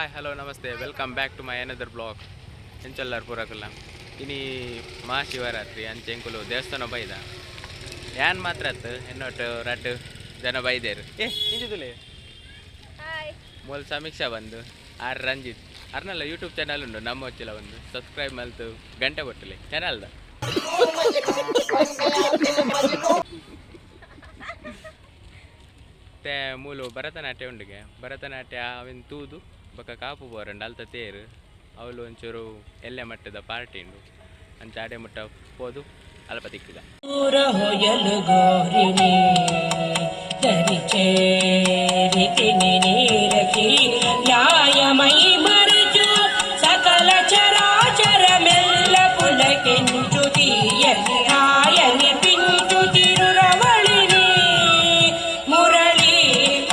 Hi, hello, namaste, welcome back to my another vlog. ಎಂಚೊಲ್ಲರ್ ಪೂರಕುಲ್ಲ? ಇನಿ ಮಹಾಶಿವರಾತ್ರಿ, ಅಂಚ ಎಂಕುಲು ದೇವಸ್ಥಾನ ಬೈದ. ಯಾನ್ ಮಾತ್ರ ಅತ್ತು, ಎನ್ನೊಟ್ಟು ರಡ್ಡ್ ಜನ ಬೈದೇರು. ಏ ಇಂಚಿದುಲೆ. ಹಾಯ್. ಮೂಲ ಸಮೀಕ್ಷಾ ಬಂದು, ಆರ್ ರಂಜಿತ್. ಅರ್ನಲ್ಲ ಯೂಟ್ಯೂಬ್ ಚಾನಲ್ ಉಂಡು, ನಮ್ಮ వచ్చిಲ ಒಂದು ಸಬ್ಸ್ಕ್ರೈಬ್ ಮಲ್ತು ಗಂಟೆ ಬೊಟ್ಟಲೆ ಚಾನಲ್ದ. ಮತ್ತೆ ಮೂಲು ಭರತನಾಟ್ಯ ಉಂಡುಗೆ. ಭರತನಾಟ್ಯ ಅವಿನ್ ತೂದು ಬೊಕ ಕಾಪು ಬೋರಂಡು. ಅಲ್ತ ತೇರು, ಅವಳು ಒಂಚೂರು ಎಲ್ಲೆ ಮಟ್ಟದ ಪಾರ್ಟಿ ಉಂಡು. ಅಂಚ ಆಡೆ ಮುಟ್ಟ ಪೋದು ಅಲ್ಪ ತಿಕ್ಕುಗ. ಹೊಯಲು ಗೋರಿನಿ ದರಿ ಚೇರಿತಿನಿ ನೀರಕಿ ನ್ಯಾಯಮೈ ಮರಚು ಸಕಲ ಚರಾಚರ ಮೆಲ್ಲ ಪುಲಕೆಂಚು ತೀಯನಿ ಹಾಯನಿ ಪಿಂಚು ತಿರುರವಳಿನಿ ಮುರಳಿ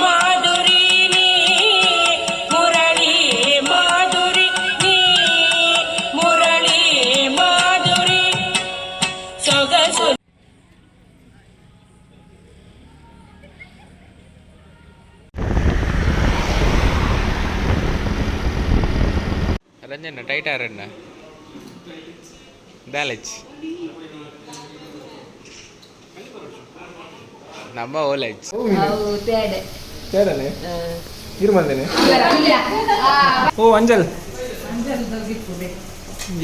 ಮಾಧುರಿನಿ ಮುರಳಿ ಮಾಧುರಿ ನೀ ಮುರಳಿ ಮಾಧುರಿ ಸೊಗಸು. ರಂಜನ ಟೈಟ್ ಆರಣ್ಣ ದಾಲೆಜ್ ನಮ್ಮ ಓಲೇಜ್. ತೇಡೆ. ತೇರನೆ ಇರುಮಂದೇನೆ. ಓ ಅಂಜಲ್,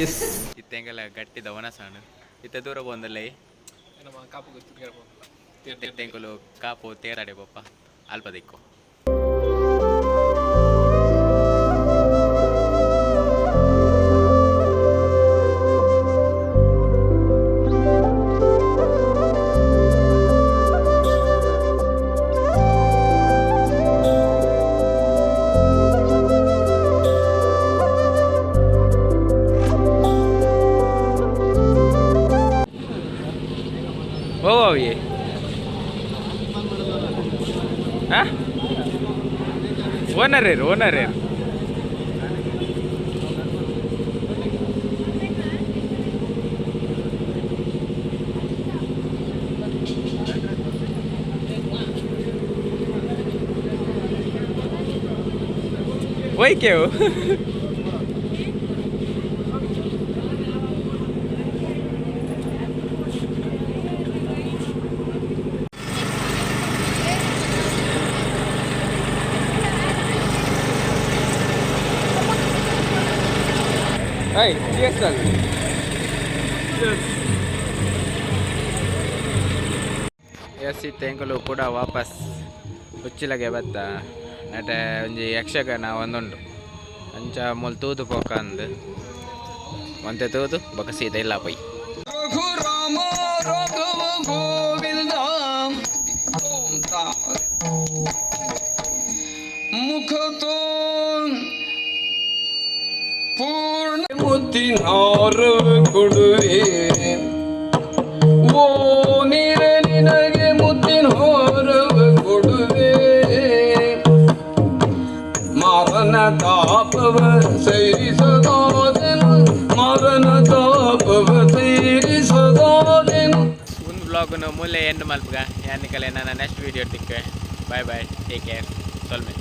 ಎಸ್. ಇತ್ತೆಂಗಲ ಗಟ್ಟಿದ ಒನಸಾಣು. ಇತ್ತೆ ದೂರ ಬಂದಲ್ಲ. ನಮ್ಮ ಕಾಪು ತೆಂಕುಲು ಕಾಪು ತೇರಾಡೆ ಪಪ್ಪ ಅಲ್ಪ ದಿಕ್ಕು. ಓ ಅವಿಯೇ. ಹಾಂ, ಓನರ್ ಏರು, ಓನರ್ ಏರು. ಒಯ್ಕೆವು. Hi, cheers. ಎಸ್, ಇತ್ತೆ ಎಂಕುಲು ಕೂಡ ವಾಪಸ್ ಉಚ್ಚಿಲಗೆ ಬತ್ತ. ನಟೆ ಒಂಜಿ ಯಕ್ಷಗಾನ ಒಂದುಂಡು, ಅಂಚ ಮೂಲು ತೂದು ಪೋಕ ಅಂದ್. ಒಂತೆ ತೂದು ಬೊಕ ಸೀದಾ ಇಲ್ಲ ಪೋಯಿ. ರಘುರಾಮ ರಾಘವ ಗೋವಿಂದ ಮುಖತೋ ಪೂರ್ಣ ಮುತ್ತಿನಾರವ ಕೊಡುವೆ. ಓ ನೀರೆ, ನಿನಗೆ ಮುತ್ತಿನ ಹಾರವ ಕೊಡುವೆ. ಮಾರನ ತಾಪವ ಸೈರಿಸದಾದೆನು, ಮಾರನ ತಾಪವ ಸೈರಿಸದಾದೆನು. ಒಂದು ವ್ಲಾಗ್ನು ಮೂಲೆ ಎಂಡ್ ಮಲ್ಪುಗ. ಯಾನಿಕಲೆ ನನ್ನ ನೆಕ್ಸ್ಟ್ ವೀಡಿಯೋ ತಿಕ್ಕೆ. ಬಾಯ್ ಬಾಯ್, ಟೇಕ್ ಕೇರ್, ಸೊಲ್ಮೆ.